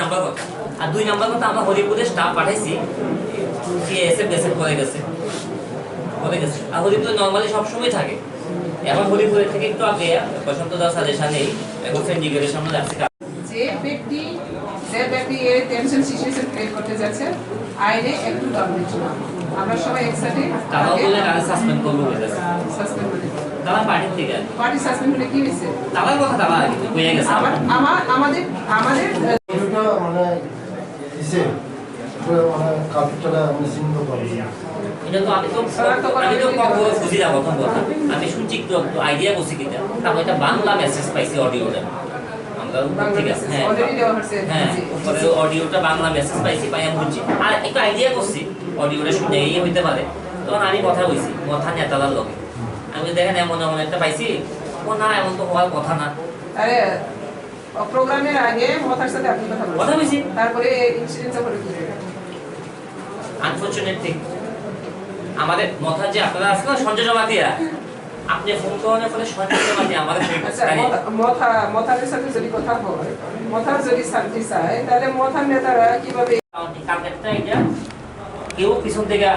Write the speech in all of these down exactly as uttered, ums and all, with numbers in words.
নাম্বার কথা। আর দুই নাম্বার কথা, আমরা হরিপুরে স্টাফ পাঠাইছি, সিএসএফ গেছে, পরে গেছে, পরে গেছে। আর হরিপুরে নর্মালি সবসময় থাকে, এখন হরিপুরের থেকে একটু আগে প্রশান্ত দাস আর এসা নেই, এখন সেন্ডিকেটের সামনে যাচ্ছে। যে ব্যক্তি, যে ব্যক্তি এই টেনশন সিচুয়েশন ক্রিয়েট করতে যাচ্ছে, আইনে একটু দম দিচ্ছ না। আমরা সবাই একসাথে তারাও বলে তারা সাসপেন্ড করবো বলেছে। সাসপেন্ড মানে? তারা পার্টির থেকে আর কি। পার্টি সাসপেন্ড হলে কি হয়েছে? তারার কথা তারা আর কি হয়ে গেছে। আমার, আমার, আমাদের, আমাদের, ওটা মানে কিসে? ওটা মানে কাপড়টা মিসিং তো পাবো। এটা তো আমি তো, আমি তো কক্সবাজার বুঝি না প্রথম কথা। আমি শুনছি একটু, একটু আইডিয়া করছি কিনা। তারপর এটা বাংলা মেসেজ পাইছি অডিওটা। আমরা উপর বাংলা থেকে, মেসেজ হ্যাঁ। Already দেওয়া হয়েছে, হ্যাঁ, জি, উপরে জি। অডিওটা বাংলা মেসেজ পাইছি, পাই আমি বুঝছি। আর একটু আইডিয়া করছি, অডিওটা শুনে এই হইতে পারে। তখন আমি কথা বলছি, মথা নেতালার লগে। আমি বলি, "দেখেন, এমন এমন একটা পাইছি।" ও, "না, এমন তো হওয়ার কথা না।" আরে, ও প্রোগ্রামের আগে মথার সাথে আপনি কথা বলেছেন? কথা বলছি। তারপরে ইনসিডেন্টটা হলো কি? আনফরচুনেটলি, আমাদের মথার যে আপনারা আছেন না, সঞ্জয় জমাতিয়া, আপনি ফোন করার ফলে সঞ্জয় জমাতিয়া আমাদের ফোন আচ্ছা, করেন। মথা-, মথা-, মথারের সাথে যদি কথা হয়, মথার যদি শান্তি চায়, তাহলে মথার নেতারা কিভাবে কারণ এই কালকেরটা এটা কেউ পিছন থেকে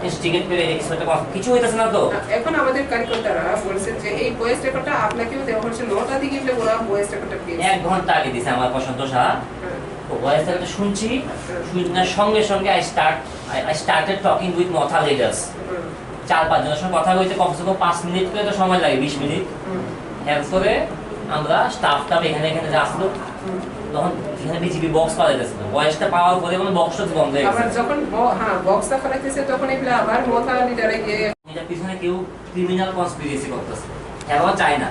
ইনস্টিগেট করে কিছু একটা কর-, কিছু হইতেছে না তো? এখন আমাদের কার্যকর্তারা বলছেন যে এই ভয়েস রেকর্ডটা আপনাকেও দেওয়া হয়েছে, নটা দিকে এগুলো ওরা ভয়েস রেকর্ডটা পেয়েছে। এক ঘন্টা আগে দিছে আমার প্রশান্ত সাহা। হ্যাঁ। তো ভয়েস রেকর্ডটা শুনছি, হ্যাঁ। শুনার সঙ্গে সঙ্গে I start, I, I started talking with মথা লিডার্স। হুম। চার পাঁচজনের সঙ্গে কথা বলতে কমসে কম পাঁচ মিনিট করে তো সময় লাগে, বিশ মিনিট। হুম। এরপরে আমরা স্টাফ টাফ এখানে, এখানে যা আসলো, হুম। তখন এখানে বিজিবি বক্স পাওয়া যাচ্ছে না। ভয়েসটা পাওয়ার পরে মানে বক্স বন্ধ হয়ে গেছে। আবার যখন ব-, হ্যাঁ, বক্সটা ফেলাইতেছে, তখন এগুলো আবার মথা লিডারে গিয়ে এটা পিছনে কেউ ক্রিমিনাল কনস্পিরেসি করতেছে, এরাও চায় না।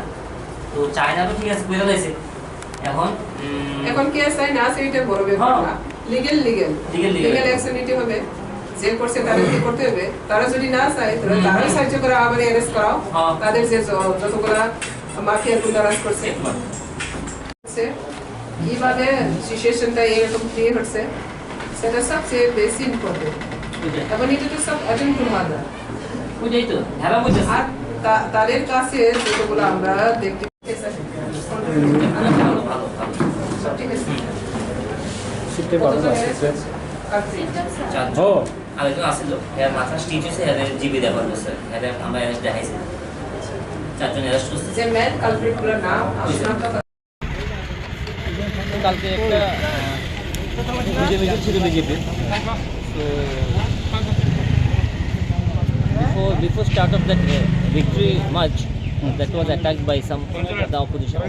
তো চায় না তো ঠিক আছে, কইরা লাইছে। এখন, উম, এখন কে চায় না চায় এটা বড় ব্যাপার হ্যাঁ। না। Legal, legal. Legal, legal. Legal action নিতে হবে। যে করছে তাদেরকে করতে হবে। তারা যদি না চায়, তাহলে হুম, তারাই হুম। সাহায্য করা, আবার অ্যারেস্ট করাও। হ্যাঁ। তাদের যে য-, যতগুলা মাফিয়া গুন্ডা রাজ করছে। একদম। হচ্ছে, কিভাবে সিচুয়েশনটা এরকম ক্রিয়েট হচ্ছে, সেটা সবচেয়ে বেশি ইম্পর্টেন্ট। ওটাই। এবং এটা তো সব অ্যাটেন্ড করবো আমরা। ওটাই তো, ধারা বুঝেছে। আর তা-, তাদের কাছে যতগুলো আমরা দেখতে পাচ্ছি, ভালো, ভালো, ভালো। সব ঠিক আছে। শিখতে পারবো না, শিখতে। কালকে। চারজন। ও। আরেকজন আসিল, এর মাথা স্টিচ হয়েছে, এর জিবি ব্যবহার করছে, এর আমরা অ্যারেস্ট দেখাইছি। চারজন অ্যারেস্ট করছে। যে মেন কালপ্রিট গুলোর নাম, বুঝলাম। আপনার কথা কালকে একটা, আহ, বুঝাবুঝি ছিল বিজেপির। তো before, before start of that, uh, victory march, that was attacked by some of the opposition,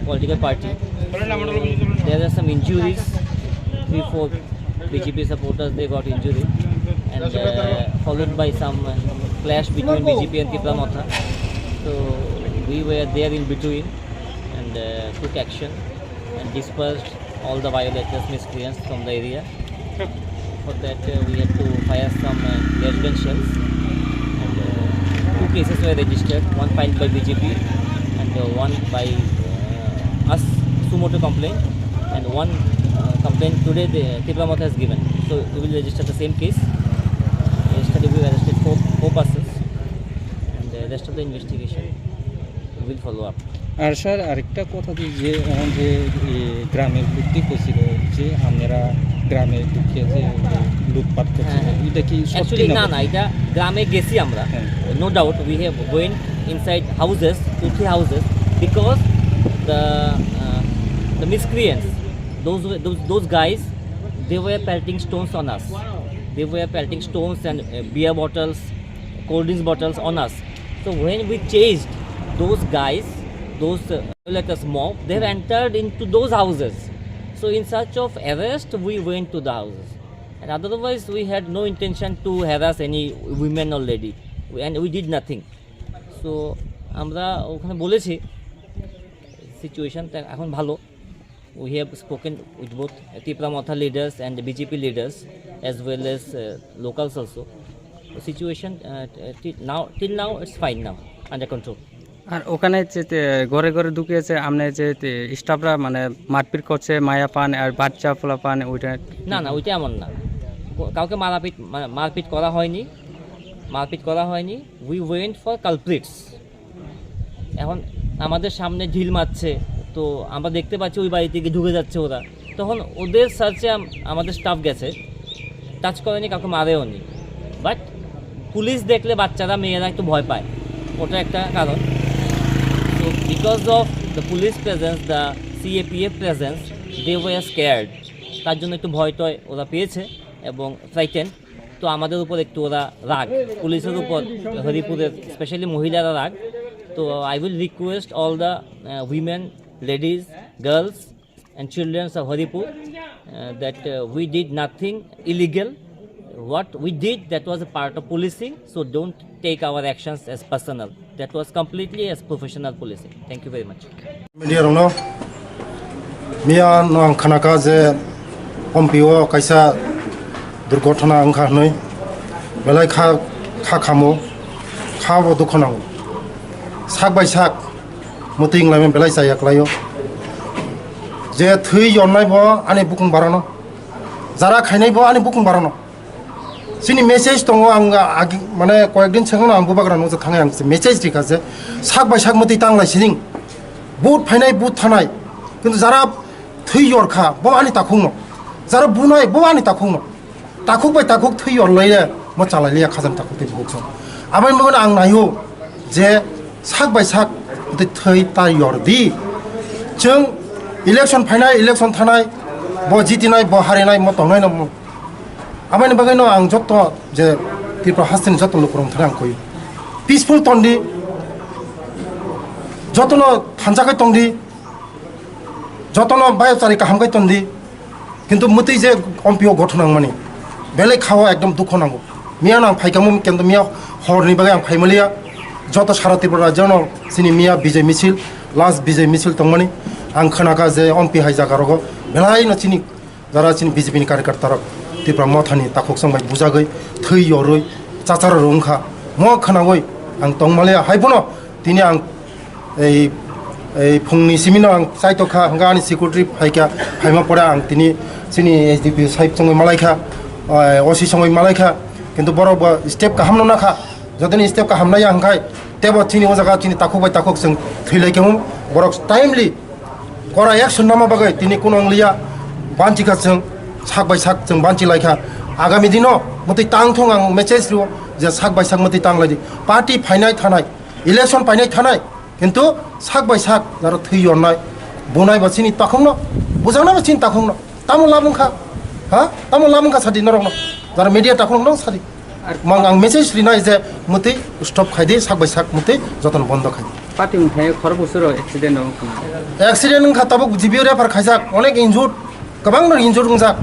political party. There are some injuries, three, four B J P supporters, they got injury, and, uh, followed by some, uh, clash between B J P and Tipra Motha. So we were there in between and, uh, took action and dispersed all the violators, miscreants from the area. For that, uh, we had to fire some, uh, gas gun shells. And, uh, two cases were registered, one filed by B J P and, uh, one by, uh, us, suo motu complaint, and one, uh, complaint today the Tipra Motha has given. So we will register the same case. Yesterday we arrested four, four persons, and the rest of the investigation we will follow up. আর স্যার, আরেকটা কথা যে, যে, এখন যে, এ, গ্রামের লোকটি কইছিল যে আপনারা গ্রামে ঢুকে যে লুটপাট করছেন, হ্যাঁ, হ্যাঁ। এটা কি সত্যি? অ্যাকচুয়ালি না না, না, এটা গ্রামে গেছি আমরা। হ্যাঁ। No doubt, we have went inside houses, two, three houses, because the, uh, the miscreants, those, those, those guys, they were pelting stones on us. They were pelting stones and, uh, beer bottles, cold drinks bottles on us. So when we chased those guys, those, uh, let us mob, they have entered into those houses. So in search of arrest, we went to the houses. And otherwise, we had no intention to harass any women or lady. We, and we did nothing. So আমরা ওখানে বলেছি সিচুয়েশন এখন ভালো। We have spoken with both Tipra Motha leaders and B J P leaders as well as, uh, locals also. The situation, uh, t-, till now, till now it's fine now, under control. আর ওখানে যে তে-, ঘরে ঘরে ঢুকেছে, আপনি যে তে-, স্টাফরা মানে মারপিট করছে, মায়া পান আর বাচ্চা পোলা পান, ওইটা? না না, ওইটা এমন না। ক-, কাউকে মারাপিট, মা-, মারপিট করা হয়নি, মারপিট করা হয়নি। We went for culprits. এখন আমাদের সামনে ঢিল মারছে, তো আমরা দেখতে পাচ্ছি ওই বাড়িতে গিয়ে ঢুকে যাচ্ছে ওরা। তখন ওদের সার্চে আমাদের স্টাফ গেছে, টাচ করেনি, কাউকে মারেও নি। বাট পুলিশ দেখলে বাচ্চারা, মেয়েরা একটু ভয় পায়, ওটা একটা কারণ। So because of the police presence, the C A P F presence, they were scared। তার জন্য একটু ভয় টয় ওরা পেয়েছে এবং ফ্রাইটেন। তো আমাদের উপর একটু ওরা রাগ, পুলিশের উপর, হরিপুরের স্পেশালি মহিলারা রাগ। তো I will request all the women, ladies, girls and children of Haripur, that we did nothing illegal. What we did, that was a part of policing, so don't take our actions as personal. That was completely as professional policing. Thank you very much. Media rokno, miya no ang khanaka je Ompi o kaisa durgotona wngkha hwnwi, belai kha, kha khamo, kha bo dukho nango. Sak bai sak mwtwi wnglaimani belai chaya kwlaio. Je thwi yornai bo ani bukung barono, jara khainai bo ani bukung barono. Chini message tongo, ang agi, mane koyekdin sengno ang bubagra nungsa thangai ang message rikha je sak bai sak mwtwi tanglai sining. Vote phainai, vote thanai. Kintu jara thwi yorkha, bo ani takhukno. Jara bunai, bo ani takhukno. Takhuk bai takhuk thwi yorlaile, mo chalailiya khajang takhuk tei bukhuk song. Aboni bagwino ang naio je sak bai sak tei thwi ta yordi. Chwng election phainai, election thanai, bo jitinai, bo harinai, mo tongnai no. Aboni bagwino ang jotto je Tripura hasteni jotto lukurok thani ang koi. Peaceful tondi, jotono thansa kai tondi, jotono bayapchari kaham kai tondi. Kintu mwtwi je Ompi o gotho nangmani, belai khao ekdom dukho nango. Miya no ang phaikamo, kintu miya horni bagwi ang phaimaliya. Joto sara Tripura rajyo no chini miya Bijay Misil, last Bijay Misil tongmani. Ang khnakha je Ompi hai jaga rogo belai no chini jara chini B J P ni karyakarta rok Tipra Mothani takhuk song bai bujagwi thwi yorwi chacharo rwngkha. Mo khnawi ang tongmaliya, hai bono tini ang ei, ei phungni simino ang chaitokha, hwnkha ani secretary phaikha, phaima pore ang tini chini S D P O sahib chongwi malaikha, eh, O C chongwi malaikha, kintu borok bo step kaham no nakha. Jotoni step kaham naya hwnkhe tebo chini o jaga chini takhuk bai takhuk chwng thwilaikha, borok timely kora action nama bagwi tini kuno wngliya, banchikha chwng, sak bai sak chwng banchilaikha. Agami dino mwtwi tang thung ang message rwo je sak bai sak mwtwi tanglaidi. Party phainai thanai, election painai thanai, kintu sak bai sak jaro thwi yornai, bunai ba chini takhukno, bujaknai ba chini takhukno. Tamo labung kha, ha? Tamo labung kha sadi norokno. Jara media takhuk nong sadi. Ar mang ang message rinai je mwtwi stop khaidi, sak bai sak mwtwi jotono bondo khai. Party mung thai khorok usuro accident no khna. Accident wngkha tabuk G B O refer khaijak, onek injured, kwbang no injured wngjak.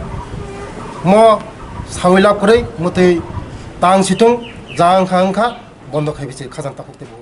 Mo sawi lab kwrwi mwtwi tang situng jang kha wngkha bondo khai bisi khajang takhuk tei bo.